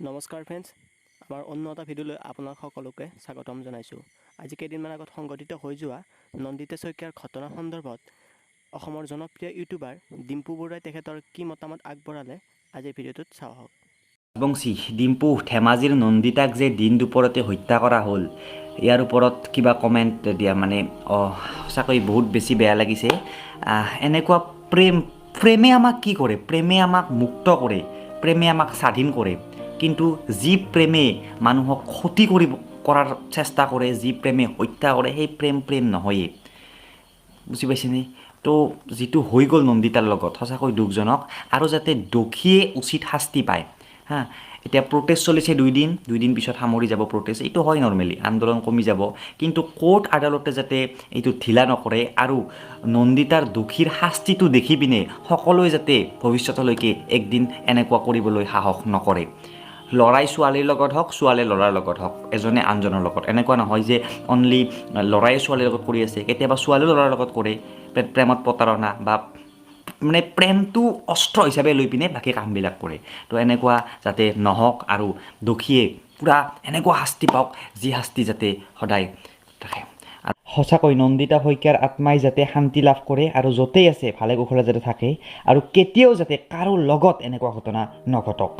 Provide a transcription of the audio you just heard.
নমস্কাৰ ফ্ৰেণ্ডছ, আমাৰ অন্য এটা ভিডিঅ'লৈ আপোনাক সকলোকে স্বাগতম জনাইছোঁ। আজি কেইদিনমান আগত সংঘটিত হৈ যোৱা নন্দিতা শইকীয়াৰ ঘটনা সন্দৰ্ভত অসমৰ জনপ্ৰিয় ইউটিউবাৰ ডিম্পু বৰুৱাই তেখেতৰ কি মতামত আগবঢ়ালে, আজিৰ ভিডিঅ'টোত চাওঁ আহক। বংশী ডিম্পু, ধেমাজিৰ নন্দিতাক যে দিন দুপৰতে হত্যা কৰা হ'ল, ইয়াৰ ওপৰত কিবা কমেণ্ট দিয়া। মানে সঁচাকৈ বহুত বেছি বেয়া লাগিছে। এনেকুৱা প্ৰেম, প্ৰেমে আমাক কি কৰে? প্ৰেমে আমাক মুক্ত কৰে, প্ৰেমে আমাক স্বাধীন কৰে। কিন্তু যি প্ৰেমে মানুহক ক্ষতি কৰাৰ চেষ্টা কৰে, যি প্ৰেমে হত্যা কৰে, সেই প্ৰেম প্ৰেম নহয়েই। বুজি পাইছেনে? তো যিটো হৈ গ'ল নন্দিতাৰ লগত, সঁচাকৈ দুখজনক। আৰু যাতে দোষীয়ে উচিত শাস্তি পায়। হা, এতিয়া প্ৰটেষ্ট চলিছে 2 দিন, 2 দিন পিছত সামৰি যাব প্ৰটেষ্ট। এইটো হয় নৰ্মেলি, আন্দোলন কমি যাব। কিন্তু কোৰ্ট আদালতে যাতে এইটো ঢিলা নকৰে আৰু নন্দিতাৰ দোষীৰ শাস্তিটো দেখি পিনে সকলোৱে যাতে ভৱিষ্যতলৈকে একদিন এনেকুৱা কৰিবলৈ সাহস নকৰে। ল'ৰাই ছোৱালীৰ লগত হওক, ছোৱালীয়ে ল'ৰাৰ লগত হওক, এজনে আনজনৰ লগত। এনেকুৱা নহয় যে অনলি ল'ৰাই ছোৱালীৰ লগত কৰি আছে, কেতিয়াবা ছোৱালীও ল'ৰাৰ লগত কৰে। প্ৰেমত প্ৰতাৰণা বা মানে প্ৰেমটো অস্ত্ৰ হিচাপে লৈ পিনে বাকী কামবিলাক কৰে। তো এনেকুৱা যাতে নহওক আৰু দোষীয়ে পূৰা এনেকুৱা শাস্তি পাওক, যি শাস্তি যাতে সদায় থাকে। সঁচাকৈ নন্দিতা শইকীয়াৰ আত্মাই যাতে শান্তি লাভ কৰে আৰু য'তেই আছে ভালে কুশলে যাতে থাকে আৰু কেতিয়াও যাতে কাৰো লগত এনেকুৱা ঘটনা নঘটক।